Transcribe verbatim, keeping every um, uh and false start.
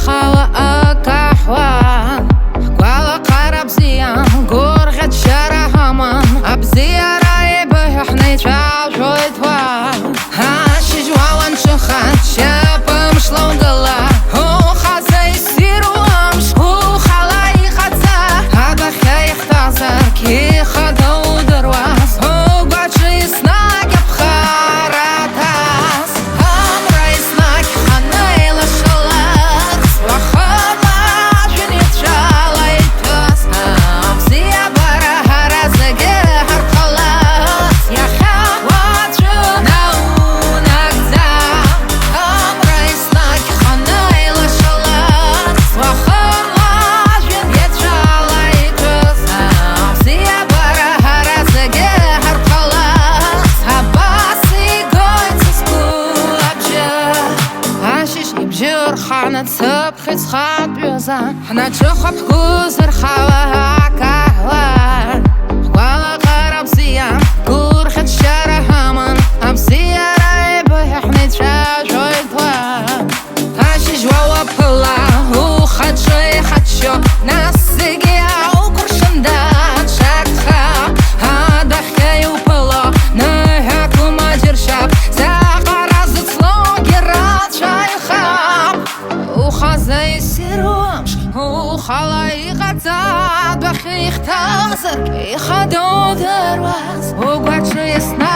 хъала акахван, хквала хъарабзиян, гургъечара гьаман, абзиярай бухӀни чӀажуй тван. Гьашиш ваван чухъан, чапамшлавгала, гьу хазай сируамш, гьу халай хъаца, гьабахъай хтазар, ки хадав дарваз, гьу гвачи снагаб харатаз. Амрай снаг ханайла шалас, ва хама жин ячалай тас. Абзия бара гьаразеге гьаркъалас, яхъа вачӀу наунагза. Амрай снаг ханайла шалас, ва хама жин ячалай тас. Абзия бара гьаразеге гьаркъалас, гьабаси гойцас кулабжа. Гьашиш ибжур хана цо хъицӀ хатӀ бёза, хӀначо хъваб хьузар хала гьакагьлан. Хквала хъарабзиян, гурхӀет щара гьаман, абзиярай бухӀни чӀажуй тван. Гьашиш вава пала, гьу хачӀой хачӀо, насиги аукъуршанда чакха, гьадахъяй упала, нагьакумадир шаб, сахаразуцлоги рачай хаб. Ухазай сируамш, ухалай гъаза, бахихтазар, ихадо дарваз, угвачи сна